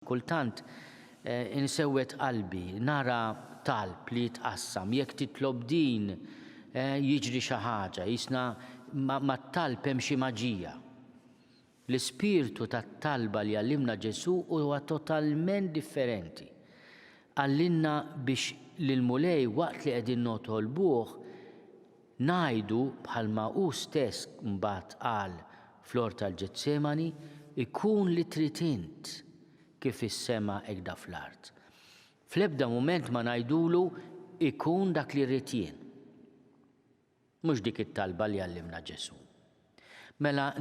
Kultant insewwed qalbi nara talb li jitqassam, jekk titlob din jiġri xi ħaġa, qisna mat-talb hemm xi maġija. L-ispirtu tat-talba li għallimna Ġesù huwa totalment differenti. Għallimna biex lill-Mulej waqt li qegħdin notolbuh Ngħidu bħalma hu stess mbagħad qal fl-Ort tal-Ġetsemani, Ikun li trid int, kif fis-sema hekda fl-art. Fl-ebda mument ma ngħidulu, Ikun dak li rrid jien. Mhux dik it-talba li għallimna Ġesù. Mela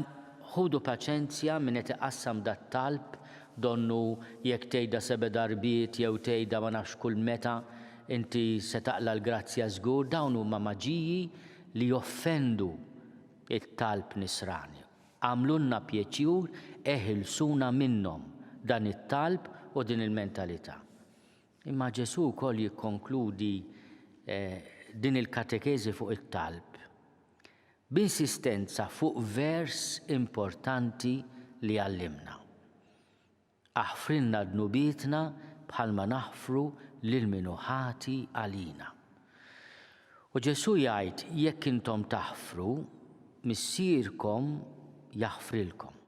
ħudu paċenzja min qed iqassam dat-talb donnu jekk tgħidha sebe' darbiet jew tgħidha ma nafx kull meta inti se taqla' l-grazzja żgur, dawn huma maġiji li joffendu t-talb nisrani. Agħmlulna pjaċir eħilsuna minnhom dan it-talb u din il-mentalità. Imma Ġesù wkoll jikkonkludi din il-katekeżi fuq it-talb b'insistenza fuq vers importanti li għallimna, Aħfrilna dnubietna bħalma naħfru lil min hu ħati għalina. U Ġesù jgħid, jekk intom taħfru, Missierkom jaħfrilkom.